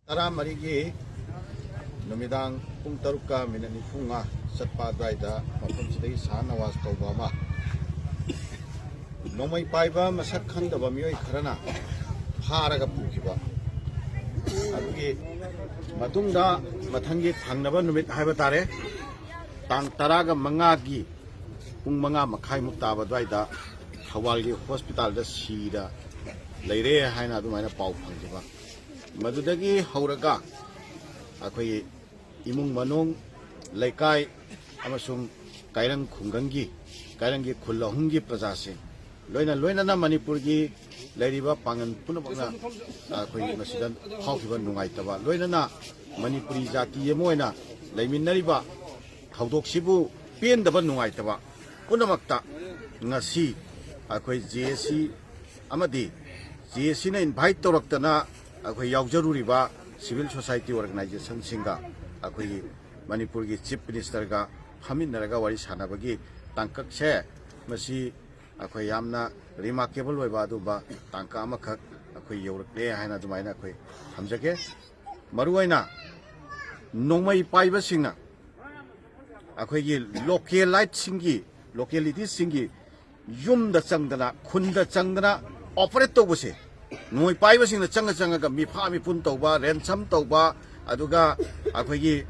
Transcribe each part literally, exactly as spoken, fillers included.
ꯇꯔꯥꯃꯔꯤꯒꯤ ꯅꯨꯃꯤꯗꯥꯡ ꯄꯨꯡ ꯇꯔꯨꯛꯀ ꯃꯤꯅꯠ ꯅꯤꯐꯨ ꯃꯉꯥ ꯆꯠꯄ ꯑꯗꯨꯋꯥꯏꯗ ꯃꯐꯝꯁꯤꯗꯒꯤ ꯁꯥꯍ ꯅꯋꯥꯖ ꯀꯧꯕ ꯑꯃ ꯅꯣꯡꯃꯩ ꯄꯥꯏꯕ ꯃꯁꯛ ꯈꯪꯗꯕ ꯃꯤꯑꯣꯏ ꯈꯔꯅ ꯐꯥꯔꯒ ꯄꯨꯈꯤꯕ꯫ ꯑꯗꯨꯒꯤ ꯃꯇꯨꯡꯗ ꯃꯊꯪꯒꯤ ꯊꯪꯅꯕ ꯅꯨꯃꯤꯠ ꯍꯥꯏꯕ ꯇꯥꯔꯦ, ꯇꯥꯡ ꯇꯔꯥꯒ ꯃꯉꯥꯒꯤ ꯄꯨꯡ ꯃꯉꯥ ꯃꯈꯥꯏꯃꯨꯛ ꯇꯥꯕ ꯑꯗꯨꯋꯥꯏꯗ ꯊꯧꯕꯥꯜꯒꯤ ꯍꯣꯁꯄꯤꯇꯥꯜꯗ ꯁꯤꯔ ꯂꯩꯔꯦ ꯍꯥꯏꯅ ꯑꯗꯨꯃꯥꯏꯅ ꯄꯥꯎ ꯐꯪꯈꯤꯕ꯫ ꯃꯗꯨꯗꯒꯤ ꯍꯧꯔꯒ ꯑꯩꯈꯣꯏꯒꯤ ꯏꯃꯨꯡ ꯃꯅꯨꯡ, ꯂꯩꯀꯥꯏ ꯑꯃꯁꯨꯡ ꯀꯥꯏꯔꯪ ꯈꯨꯡꯒꯪꯒꯤ, ꯀꯥꯏꯔꯪꯒꯤ ꯈꯨꯜ ꯑꯍꯨꯝꯒꯤ ꯄ꯭ꯔꯖꯥꯁꯤꯡ, ꯂꯣꯏꯅ ꯂꯣꯏꯅꯅ ꯃꯅꯤꯄꯨꯔꯒꯤ ꯂꯩꯔꯤꯕ ꯄꯥꯡꯒꯜ ꯄꯨꯝꯅꯃꯛꯅ ꯑꯩꯈꯣꯏꯒꯤ ꯃꯁꯤꯗ ꯐꯥꯎꯈꯤꯕ ꯅꯨꯡꯉꯥꯏꯇꯕ, ꯂꯣꯏꯅꯅ ꯃꯅꯤꯄꯨꯔꯤ ꯖꯥꯇꯤ ꯑꯃ ꯑꯣꯏꯅ ꯂꯩꯃꯤꯟꯅꯔꯤꯕ ꯊꯧꯗꯣꯛꯁꯤꯕꯨ ꯄꯦꯟꯗꯕ, ꯅꯨꯡꯉꯥꯏꯇꯕ ꯄꯨꯝꯅꯃꯛꯇ ꯉꯁꯤ ꯑꯩꯈꯣꯏ ꯖꯦ ꯑꯦ ꯁꯤ ꯑꯃꯗꯤ ꯖꯦ ꯑꯦ ꯁꯤꯅ ꯏꯟꯚꯥꯏꯠ ꯇꯧꯔꯛꯇꯅ ꯑꯩꯈꯣꯏ ꯌꯥꯎꯖꯔꯨꯔꯤꯕ ꯁꯤꯚꯤꯜ ꯁꯣꯁꯥꯏꯇꯤ ꯑꯣꯔꯒꯅꯥꯏꯖꯦꯁꯟꯁꯤꯡꯒ ꯑꯩꯈꯣꯏꯒꯤ ꯃꯅꯤꯄꯨꯔꯒꯤ ꯆꯤꯐ ꯃꯤꯅꯤꯁꯇꯔꯒ ꯐꯝꯃꯤꯟꯅꯔꯒ ꯋꯥꯔꯤ ꯁꯥꯟꯅꯕꯒꯤ ꯇꯥꯡꯀꯛꯁꯦ, ꯃꯁꯤ ꯑꯩꯈꯣꯏ ꯌꯥꯝꯅ ꯔꯤꯃꯥꯔꯀꯦꯕꯜ ꯑꯣꯏꯕ ꯑꯗꯨꯒꯨꯝꯕ ꯇꯥꯡꯀꯛ ꯑꯃꯈꯛ ꯑꯩꯈꯣꯏ ꯌꯧꯔꯛꯂꯦ ꯍꯥꯏꯅ ꯑꯗꯨꯃꯥꯏꯅ ꯑꯩꯈꯣꯏ ꯊꯝꯖꯒꯦ꯫ ꯃꯔꯨꯑꯣꯏꯅ ꯅꯣꯡꯃꯩ ꯄꯥꯏꯕꯁꯤꯡꯅ ꯑꯩꯈꯣꯏꯒꯤ ꯂꯣꯀꯦꯂꯥꯏꯠꯁꯤꯡꯒꯤ, ꯂꯣꯀꯦꯂꯤꯇꯤꯁꯤꯡꯒꯤ ꯌꯨꯝꯗ ꯆꯪꯗꯅ, ꯈꯨꯟꯗ ꯆꯪꯗꯅ ꯑꯣꯄꯔꯦꯠ ꯇꯧꯕꯁꯦ, ꯅꯣꯡꯃꯩ ꯄꯥꯏꯕꯁꯤꯡꯅ ꯆꯪꯉ ꯆꯪꯉꯒ ꯃꯤꯐꯥ ꯃꯤꯄꯨꯟ ꯇꯧꯕ, ꯔꯦꯟꯁꯝ ꯇꯧꯕ, ꯑꯗꯨꯒ ꯑꯩꯈꯣꯏꯒꯤ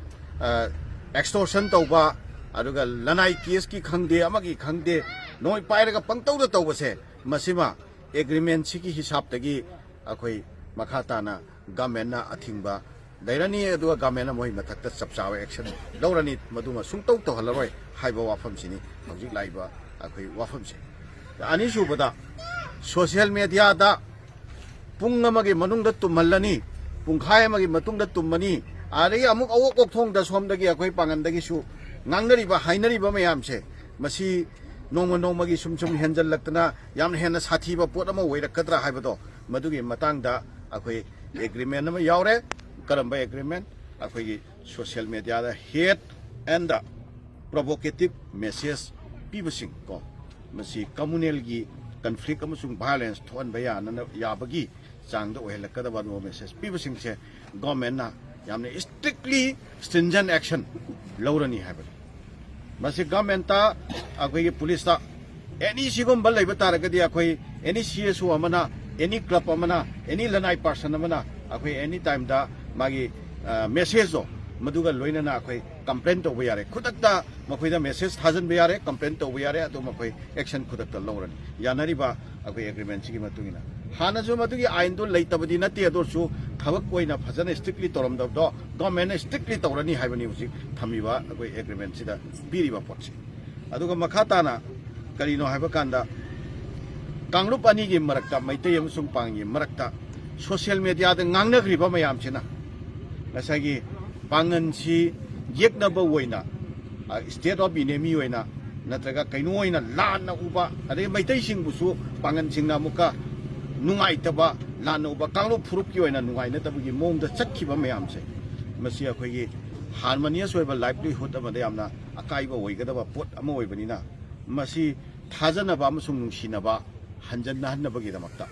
ꯑꯦꯛꯁꯇꯣꯔꯁꯟ ꯇꯧꯕ, ꯑꯗꯨꯒ ꯂꯅꯥꯏ ꯀꯦꯁꯀꯤ ꯈꯪꯗꯦ, ꯑꯃꯒꯤ ꯈꯪꯗꯦ, ꯅꯣꯡꯃꯩ ꯄꯥꯏꯔꯒ ꯄꯪꯇꯧꯗ ꯇꯧꯕꯁꯦ, ꯃꯁꯤꯃ ꯑꯦꯒ꯭ꯔꯤꯃꯦꯟꯁꯤꯒꯤ ꯍꯤꯁꯥꯞꯇꯒꯤ ꯑꯩꯈꯣꯏ ꯃꯈꯥ ꯇꯥꯅ ꯒꯃꯦꯟꯅ ꯑꯊꯤꯡꯕ ꯂꯩꯔꯅꯤ, ꯑꯗꯨꯒ ꯒꯃꯦꯟꯅ ꯃꯣꯏ ꯃꯊꯛꯇ ꯆꯞ ꯆꯥꯕ ꯑꯦꯛꯁꯟ ꯂꯧꯔꯅꯤ, ꯃꯗꯨꯃ ꯁꯨꯡꯇꯧ ꯇꯧꯍꯜꯂꯔꯣꯏ ꯍꯥꯏꯕ ꯋꯥꯐꯝꯁꯤꯅꯤ ꯍꯧꯖꯤꯛ ꯂꯥꯛꯏꯕ ꯑꯩꯈꯣꯏ ꯋꯥꯐꯝꯁꯦ꯫ ꯑꯅꯤꯁꯨꯕꯗ, ꯁꯣꯁꯤꯌꯦꯜ ꯃꯦꯗꯤꯌꯥꯗ ꯄꯨꯡ ꯑꯃꯒꯤ ꯃꯅꯨꯡꯗ ꯇꯨꯝꯍꯜꯂꯅꯤ, ꯄꯨꯡꯈꯥꯏ ꯑꯃꯒꯤ ꯃꯇꯨꯡꯗ ꯇꯨꯝꯃꯅꯤ, ꯑꯗꯒꯤ ꯑꯃꯨꯛ ꯑꯋꯣꯛ ꯑꯣꯛꯊꯣꯡꯗ ꯁꯣꯝꯗꯒꯤ ꯑꯩꯈꯣꯏ ꯄꯥꯡꯒꯟꯗꯒꯤꯁꯨ ꯉꯥꯡꯅꯔꯤꯕ, ꯍꯥꯏꯅꯔꯤꯕ ꯃꯌꯥꯝꯁꯦ, ꯃꯁꯤ ꯅꯣꯡꯃ ꯅꯣꯡꯃꯒꯤ ꯁꯨꯝ ꯁꯨꯝ ꯍꯦꯟꯖꯜꯂꯛꯇꯅ ꯌꯥꯝꯅ ꯍꯦꯟꯅ ꯁꯥꯊꯤꯕ ꯄꯣꯠ ꯑꯃ ꯑꯣꯏꯔꯛꯀꯗ꯭ꯔꯥ ꯍꯥꯏꯕꯗꯣ, ꯃꯗꯨꯒꯤ ꯃꯇꯥꯡꯗ ꯑꯩꯈꯣꯏ ꯑꯦꯒ꯭ꯔꯤꯃꯦꯟ ꯑꯃ ꯌꯥꯎꯔꯦ꯫ ꯀꯔꯝꯕ ꯑꯦꯒ꯭ꯔꯤꯃꯦꯟ? ꯑꯩꯈꯣꯏꯒꯤ ꯁꯣꯁꯤꯌꯦꯜ ꯃꯦꯗꯤꯌꯥꯗ ꯍꯦꯠ ꯑꯦꯟ ꯗ ꯄ꯭ꯔꯣꯚꯣꯀꯦꯇꯤꯞ ꯃꯦꯁꯦꯖ ꯄꯤꯕꯁꯤꯡ ꯀꯣ, ꯃꯁꯤ ꯀꯝꯃꯨꯅꯦꯜꯒꯤ ꯀꯟꯐ꯭ꯂꯤꯛ ꯑꯃꯁꯨꯡ ꯚꯥꯏꯑꯣꯂꯦꯟꯁ ꯊꯣꯛꯍꯟꯕ ꯌꯥꯅꯅ, ꯌꯥꯕꯒꯤ ꯆꯥꯡꯗ ꯑꯣꯏꯍꯜꯂꯛꯀꯗꯕ ꯑꯗꯨꯒꯨꯝꯕ ꯃꯦꯁꯦꯖ ꯄꯤꯕꯁꯤꯡꯁꯦ ꯒꯣꯔꯃꯦꯟꯅ ꯌꯥꯝꯅ strictly stringent action ꯂꯧꯔꯅꯤ ꯍꯥꯏꯕꯅꯤ꯫ ꯃꯁꯤ ꯒꯣꯔꯃꯦꯟꯇ, ꯑꯩꯈꯣꯏꯒꯤ ꯄꯨꯂꯤꯁꯇ ꯑꯦꯅꯤ ꯁꯤꯒꯨꯝꯕ ꯂꯩꯕ ꯇꯥꯔꯒꯗꯤ ꯑꯩꯈꯣꯏ ꯑꯦꯅꯤ ꯁꯤ ꯑꯦꯁ ꯑꯣ ꯑꯃꯅ, ꯑꯦꯅꯤ ꯀ꯭ꯂꯕ ꯑꯃꯅ, ꯑꯦꯅꯤ ꯂꯅꯥꯏ ꯄꯥꯔꯁꯟ ꯑꯃꯅ ꯑꯩꯈꯣꯏ ꯑꯦꯅꯤ ꯇꯥꯏꯝꯗ ꯃꯥꯒꯤ ꯃꯦꯁꯦꯖꯇꯣ ꯃꯗꯨꯒ ꯂꯣꯏꯅꯅ ꯑꯩꯈꯣꯏ ꯀꯝꯄ꯭ꯂꯦꯟ ꯇꯧꯕ ꯌꯥꯔꯦ꯫ ꯈꯨꯗꯛꯇ ꯃꯈꯣꯏꯗ ꯃꯦꯁꯦꯖ ꯊꯥꯖꯤꯟꯕ ꯌꯥꯔꯦ, ꯀꯝꯄ꯭ꯂꯦꯟ ꯇꯧꯕ ꯌꯥꯔꯦ, ꯑꯗꯨ ꯃꯈꯣꯏ ꯑꯦꯛꯁꯟ ꯈꯨꯗꯛꯇ ꯂꯧꯔꯅꯤ꯫ ꯌꯥꯅꯔꯤꯕ ꯑꯩꯈꯣꯏ ꯑꯦꯒ꯭ꯔꯤꯃꯦꯟꯁꯤꯒꯤ ꯃꯇꯨꯡ ꯏꯟꯅ ꯍꯥꯟꯅꯁꯨ ꯃꯗꯨꯒꯤ ꯑꯥꯏꯟꯗꯣ ꯂꯩꯇꯕꯗꯤ ꯅꯠꯇꯦ, ꯑꯗꯨ ꯑꯣꯏꯔꯁꯨ ꯊꯕꯛ ꯑꯣꯏꯅ ꯐꯖꯅ strictly ꯇꯧꯔꯝꯗꯕꯗꯣ ꯒꯣꯔꯃꯦꯟꯅ strictly ꯇꯧꯔꯅꯤ ꯍꯥꯏꯕꯅꯤ ꯍꯧꯖꯤꯛ ꯊꯝꯃꯤꯕ ꯑꯩꯈꯣꯏ ꯑꯦꯒ꯭ꯔꯤꯃꯦꯟꯁꯤꯗ ꯄꯤꯔꯤꯕ ꯄꯣꯠꯁꯦ꯫ ꯑꯗꯨꯒ ꯃꯈꯥ ꯇꯥꯅ ꯀꯔꯤꯅꯣ ꯍꯥꯏꯕ ꯀꯥꯟꯗ, ꯀꯥꯡꯂꯨꯞ ꯑꯅꯤꯒꯤ ꯃꯔꯛꯇ, ꯃꯩꯇꯩ ꯑꯃꯁꯨꯡ ꯄꯥꯡꯒꯜꯒꯤ ꯃꯔꯛꯇ ꯁꯣꯁꯤꯌꯦꯜ ꯃꯦꯗꯤꯌꯥꯗ ꯉꯥꯡꯅꯈ꯭ꯔꯤꯕ ꯃꯌꯥꯝꯁꯤꯅ ꯉꯁꯥꯏꯒꯤ ꯄꯥꯡꯒꯜꯁꯤ ꯌꯦꯛꯅꯕ ꯑꯣꯏꯅ, state of enemy ꯑꯣꯏꯅ, ꯅꯠꯇ꯭ꯔꯒ ꯀꯩꯅꯣ ꯑꯣꯏꯅ ꯂꯥꯟꯅ ꯎꯕ, ꯑꯗꯩ ꯃꯩꯇꯩꯁꯤꯡꯕꯨꯁꯨ ꯄꯥꯡꯒꯜꯁꯤꯡꯅ ꯑꯃꯨꯛꯀ ꯅꯨꯡꯉꯥꯏꯇꯕ, ꯂꯥꯟꯅ ꯎꯕ, ꯀꯥꯡꯂꯨꯞ ꯐꯨꯔꯨꯞꯀꯤ ꯑꯣꯏꯅ ꯅꯨꯡꯉꯥꯏꯅꯗꯕꯒꯤ ꯃꯑꯣꯡꯗ ꯆꯠꯈꯤꯕ ꯃꯌꯥꯝꯁꯦ, ꯃꯁꯤ ꯑꯩꯈꯣꯏꯒꯤ harmonious ꯑꯣꯏꯕ livelihood ꯑꯃꯗ ꯌꯥꯝꯅ ꯑꯀꯥꯏꯕ ꯑꯣꯏꯒꯗꯕ ꯄꯣꯠ ꯑꯃ ꯑꯣꯏꯕꯅꯤꯅ, ꯃꯁꯤ ꯊꯥꯖꯅꯕ ꯑꯃꯁꯨꯡ ꯅꯨꯡꯁꯤꯅꯕ ꯍꯟꯖꯟꯅꯍꯟꯅꯕꯒꯤꯗꯃꯛꯇ,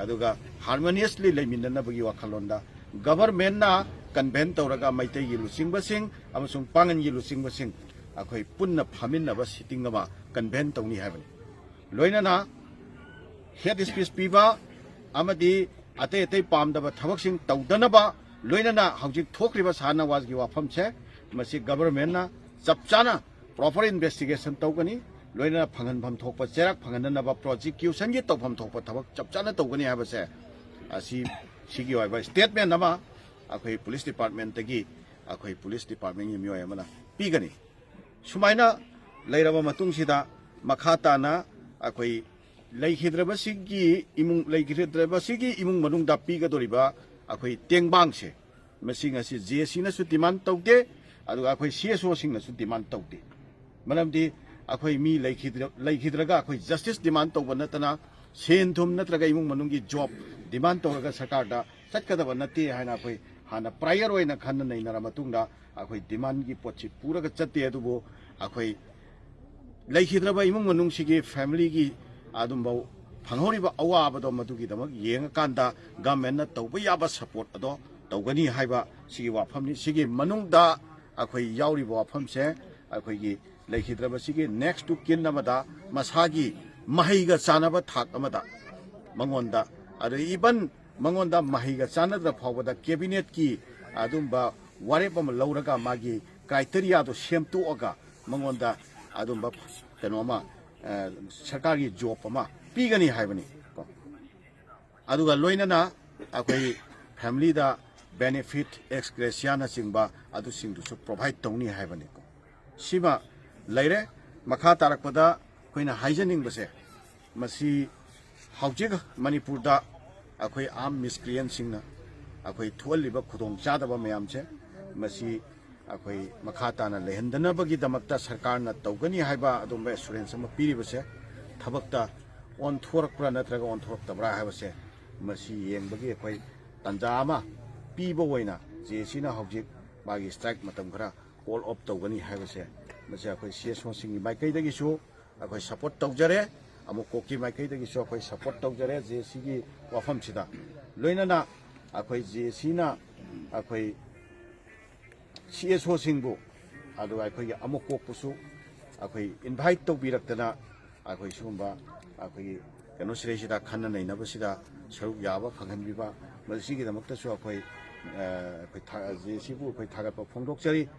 ꯑꯗꯨꯒ harmoniously ꯂꯩꯃꯤꯟꯅꯅꯕꯒꯤ ꯋꯥꯈꯜꯂꯣꯟꯗ ꯒꯚꯔꯟꯃꯦꯟꯠꯅ ꯀꯟꯚꯦꯟ ꯇꯧꯔꯒ ꯃꯩꯇꯩꯒꯤ ꯂꯨꯆꯤꯡꯕꯁꯤꯡ ꯑꯃꯁꯨꯡ ꯄꯥꯡꯒꯟꯒꯤ ꯂꯨꯆꯤꯡꯕꯁꯤꯡ ꯑꯩꯈꯣꯏ ꯄꯨꯟꯅ ꯐꯝꯃꯤꯟꯅꯕ ꯁꯤꯇꯤꯡ ꯑꯃ ꯀꯟꯚꯦꯟ ꯇꯧꯅꯤ ꯍꯥꯏꯕꯅꯤ꯫ ꯂꯣꯏꯅꯅ ꯍꯦꯠ ꯁ꯭ꯄꯤꯆ ꯄꯤꯕ ꯑꯃꯗꯤ ꯑꯇꯩ ꯑꯇꯩ ꯄꯥꯝꯗꯕ ꯊꯕꯛꯁꯤꯡ ꯇꯧꯗꯅꯕ, ꯂꯣꯏꯅꯅ ꯍꯧꯖꯤꯛ ꯊꯣꯛꯈ꯭ꯔꯤꯕ ꯁꯥꯍꯅꯋꯥꯖꯒꯤ ꯋꯥꯐꯝꯁꯦ, ꯃꯁꯤ ꯒꯚꯔꯟꯃꯦꯟꯠꯅ ꯆꯞ ꯆꯥꯅ ꯄ꯭ꯔꯣꯄꯔ ꯏꯟꯚꯦꯁꯇꯤꯒꯦꯁꯟ ꯇꯧꯒꯅꯤ꯫ ꯂꯣꯏꯅꯅ ꯐꯪꯍꯟꯐꯝ ꯊꯣꯛꯄ, ꯆꯩꯔꯥꯛ ꯐꯪꯍꯟꯅꯅꯕ ꯄ꯭ꯔꯣꯁꯤꯀ꯭ꯌꯨꯁꯟꯒꯤ ꯇꯧꯐꯝ ꯊꯣꯛꯄ ꯊꯕꯛ ꯆꯞ ꯆꯥꯅ ꯇꯧꯒꯅꯤ ꯍꯥꯏꯕꯁꯦ, ꯑꯁꯤ, ꯁꯤꯒꯤ ꯑꯣꯏꯕ ꯁ꯭ꯇꯦꯠꯃꯦꯟꯠ ꯑꯃ ꯑꯩꯈꯣꯏ ꯄꯨꯂꯤꯁ ꯗꯤꯄꯥꯔꯠꯃꯦꯟꯠꯇꯒꯤ ꯑꯩꯈꯣꯏ ꯄꯨꯂꯤꯁ ꯗꯤꯄꯥꯔꯠꯃꯦꯟꯠꯀꯤ ꯃꯤꯑꯣꯏ ꯑꯃꯅ ꯄꯤꯒꯅꯤ꯫ ꯁꯨꯃꯥꯏꯅ ꯂꯩꯔꯕ ꯃꯇꯨꯡꯁꯤꯗ, ꯃꯈꯥ ꯇꯥꯅ ꯑꯩꯈꯣꯏ ꯂꯩꯈꯤꯗ꯭ꯔꯕꯁꯤꯒꯤ ꯏꯃꯨꯡ, ꯂꯩꯈꯤꯗ꯭ꯔꯕꯁꯤꯒꯤ ꯏꯃꯨꯡ ꯃꯅꯨꯡꯗ ꯄꯤꯒꯗꯧꯔꯤꯕ ꯑꯩꯈꯣꯏ ꯇꯦꯡꯕꯥꯡꯁꯦ, ꯃꯁꯤ ꯉꯁꯤ ꯖꯦ ꯑꯦ ꯁꯤꯅꯁꯨ ꯗꯤꯃꯥꯟ ꯇꯧꯗꯦ, ꯑꯗꯨꯒ ꯑꯩꯈꯣꯏ ꯁꯤ ꯑꯦꯁ ꯑꯣꯁꯤꯡꯅꯁꯨ ꯗꯤꯃꯥꯟ ꯇꯧꯗꯦ꯫ ꯃꯔꯝꯗꯤ ꯑꯩꯈꯣꯏ ꯃꯤ ꯂꯩꯈꯤꯗ꯭ꯔ-, ꯂꯩꯈꯤꯗ꯭ꯔꯒ ꯑꯩꯈꯣꯏ ꯖꯁꯇꯤꯁ ꯗꯤꯃꯥꯟ ꯇꯧꯕ ꯅꯠꯇꯅ, ꯁꯦꯟ ꯊꯨꯝ ꯅꯠꯇ꯭ꯔꯒ ꯏꯃꯨꯡ ꯃꯅꯨꯡꯒꯤ ꯖꯣꯕ ꯗꯤꯃꯥꯟ ꯇꯧꯔꯒ ꯁꯔꯀꯥꯔꯗ ꯆꯠꯀꯗꯕ ꯅꯠꯇꯦ ꯍꯥꯏꯅ ꯑꯩꯈꯣꯏ ꯍꯥꯟꯅ ꯄ꯭ꯔꯥꯏꯌꯔ ꯑꯣꯏꯅ ꯈꯟꯅ ꯅꯩꯅꯔ ꯃꯇꯨꯡꯗ, ꯑꯩꯈꯣꯏ ꯗꯤꯃꯥꯟꯒꯤ ꯄꯣꯠꯁꯤ ꯄꯨꯔꯒ ꯆꯠꯇꯦ꯫ ꯑꯗꯨꯕꯨ ꯑꯩꯈꯣꯏ ꯂꯩꯈꯤꯗ꯭ꯔꯕ ꯏꯃꯨꯡ ꯃꯅꯨꯡꯁꯤꯒꯤ ꯐꯦꯃꯤꯂꯤꯒꯤ ꯑꯗꯨꯝꯕ ꯐꯪꯍꯧꯔꯤꯕ ꯑꯋꯥꯕꯗꯣ ꯃꯗꯨꯒꯤꯗꯃꯛ ꯌꯦꯡꯉꯀꯥꯟꯗ ꯒꯃꯦꯟꯅ ꯇꯧꯕ ꯌꯥꯕ ꯁꯄꯣꯔꯠ ꯑꯗꯣ ꯇꯧꯒꯅꯤ ꯍꯥꯏꯕ ꯁꯤꯒꯤ ꯋꯥꯐꯝꯅꯤ꯫ ꯁꯤꯒꯤ ꯃꯅꯨꯡꯗ ꯑꯩꯈꯣꯏ ꯌꯥꯎꯔꯤꯕ ꯋꯥꯐꯝꯁꯦ ꯑꯩꯈꯣꯏꯒꯤ ꯂꯩꯈꯤꯗ꯭ꯔꯕꯁꯤꯒꯤ next to kin ꯑꯃꯗ ꯃꯁꯥꯒꯤ ꯃꯍꯩꯒ ꯆꯥꯟꯅꯕ ꯊꯥꯛ ꯑꯃꯗ ꯃꯉꯣꯟꯗ, ꯑꯗꯨ even ꯃꯉꯣꯟꯗ ꯃꯍꯩꯒ ꯆꯥꯟꯅꯗ꯭ꯔ ꯐꯥꯎꯕꯗ ꯀꯦꯕꯤꯅꯦꯠꯀꯤ ꯑꯗꯨꯝꯕ ꯋꯥꯔꯦꯞ ꯑꯃ ꯂꯧꯔꯒ ꯃꯥꯒꯤ ꯀ꯭ꯔꯥꯏꯇꯦꯔꯤꯌꯥꯗꯣ ꯁꯦꯝꯗꯣꯛꯑꯒ ꯃꯉꯣꯟꯗ ꯑꯗꯨꯝꯕ ꯀꯩꯅꯣ ꯑꯃ, ꯑ, ꯁꯔꯀꯥꯔꯒꯤ ꯖꯣꯕ ꯑꯃ ꯄꯤꯒꯅꯤ ꯍꯥꯏꯕꯅꯤ ꯀꯣ꯫ ꯑꯗꯨꯒ ꯂꯣꯏꯅꯅ ꯑꯩꯈꯣꯏ ꯐꯦꯃꯤꯂꯤꯗ ꯕꯦꯅꯤꯐꯤꯠ, ꯑꯦꯛꯁ ꯒ꯭ꯔꯦꯁꯤꯌꯥꯅꯆꯤꯡꯕ ꯑꯗꯨꯁꯤꯡꯗꯨꯁꯨ ꯄ꯭ꯔꯣꯚꯥꯏꯠ ꯇꯧꯅꯤ ꯍꯥꯏꯕꯅꯤꯀꯣ꯫ ꯁꯤꯃ ꯂꯩꯔꯦ꯫ ꯃꯈꯥ ꯇꯥꯔꯛꯄꯗ ꯑꯩꯈꯣꯏꯅ ꯍꯥꯏꯖꯅꯤꯡꯕꯁꯦ, ꯃꯁꯤ ꯍꯧꯖꯤꯛ ꯃꯅꯤꯄꯨꯔꯗ ꯑꯩꯈꯣꯏ ꯑꯥꯔꯝ ꯃꯤꯁꯀ꯭ꯔꯤꯌꯦꯟꯁꯤꯡꯅ ꯑꯩꯈꯣꯏ ꯊꯣꯛꯍꯜꯂꯤꯕ ꯈꯨꯗꯣꯡꯆꯥꯗꯕ ꯃꯌꯥꯝꯁꯦ, ꯃꯁꯤ ꯑꯩꯈꯣꯏ ꯃꯈꯥ ꯇꯥꯅ ꯂꯩꯍꯟꯗꯅꯕꯒꯤꯗꯃꯛꯇ ꯁꯔꯀꯥꯔꯅ ꯇꯧꯒꯅꯤ ꯍꯥꯏꯕ ꯑꯗꯨꯝꯕ ꯑꯦꯁꯨꯔꯦꯟꯁ ꯑꯃ ꯄꯤꯔꯤꯕꯁꯦ ꯊꯕꯛꯇ ꯑꯣꯟꯊꯣꯔꯛꯄ꯭ꯔꯥ ꯅꯠꯇ꯭ꯔꯒ ꯑꯣꯟꯊꯣꯔꯛꯇꯕ꯭ꯔꯥ ꯍꯥꯏꯕꯁꯦ, ꯃꯁꯤ ꯌꯦꯡꯕꯒꯤ ꯑꯩꯈꯣꯏ ꯇꯥꯟꯖꯥ ꯑꯃ ꯄꯤꯕ ꯑꯣꯏꯅ ꯖꯦ ꯑꯦ ꯁꯤꯅ ꯍꯧꯖꯤꯛ ꯃꯥꯒꯤ ꯁ꯭ꯇ꯭ꯔꯥꯏꯛ ꯃꯇꯝ ꯈꯔ ꯀꯣꯜ ꯑꯣꯐ ꯇꯧꯒꯅꯤ ꯍꯥꯏꯕꯁꯦ, ꯃꯁꯤ ꯑꯩꯈꯣꯏ ꯁꯤ ꯑꯦꯁ ꯑꯣꯁꯤꯡꯒꯤ ꯃꯥꯏꯀꯩꯗꯒꯤꯁꯨ ꯑꯩꯈꯣꯏ ꯁꯄꯣꯔꯠ ꯇꯧꯖꯔꯦ, ꯑꯃꯨꯛ ꯀꯣꯛꯀꯤ ꯃꯥꯏꯀꯩꯗꯒꯤꯁꯨ ꯑꯩꯈꯣꯏ ꯁꯄꯣꯔꯠ ꯇꯧꯖꯔꯦ ꯖꯦ ꯑꯦ ꯁꯤꯒꯤ ꯋꯥꯐꯝꯁꯤꯗ꯫ ꯂꯣꯏꯅꯅ ꯑꯩꯈꯣꯏ ꯖꯦ ꯑꯦ ꯁꯤꯅ ꯑꯩꯈꯣꯏ ꯁꯤ ꯑꯦꯁ ꯑꯣꯁꯤꯡꯕꯨ, ꯑꯗꯨꯒ ꯑꯩꯈꯣꯏꯒꯤ ꯑꯃꯨꯛ ꯀꯣꯛꯄꯨꯁꯨ ꯑꯩꯈꯣꯏ ꯏꯟꯚꯥꯏꯠ ꯇꯧꯕꯤꯔꯛꯇꯅ ꯑꯩꯈꯣꯏ ꯁꯤꯒꯨꯝꯕ ꯑꯩꯈꯣꯏꯒꯤ ꯀꯩꯅꯣ ꯁꯤꯗꯩꯁꯤꯗ ꯈꯟꯅ ꯅꯩꯅꯕꯁꯤꯗ ꯁꯔꯨꯛ ꯌꯥꯕ ꯐꯪꯍꯟꯕꯤꯕ, ꯃꯁꯤꯒꯤꯗꯃꯛꯇꯁꯨ ꯑꯩꯈꯣꯏ, ꯑ, ꯑꯩꯈꯣꯏ ꯊꯥ-, ꯖꯦ ꯑꯦ ꯁꯤꯕꯨ ꯑꯩꯈꯣꯏ ꯊꯥꯒꯠꯄ ꯐꯣꯡꯗꯣꯛꯆꯔꯤ꯫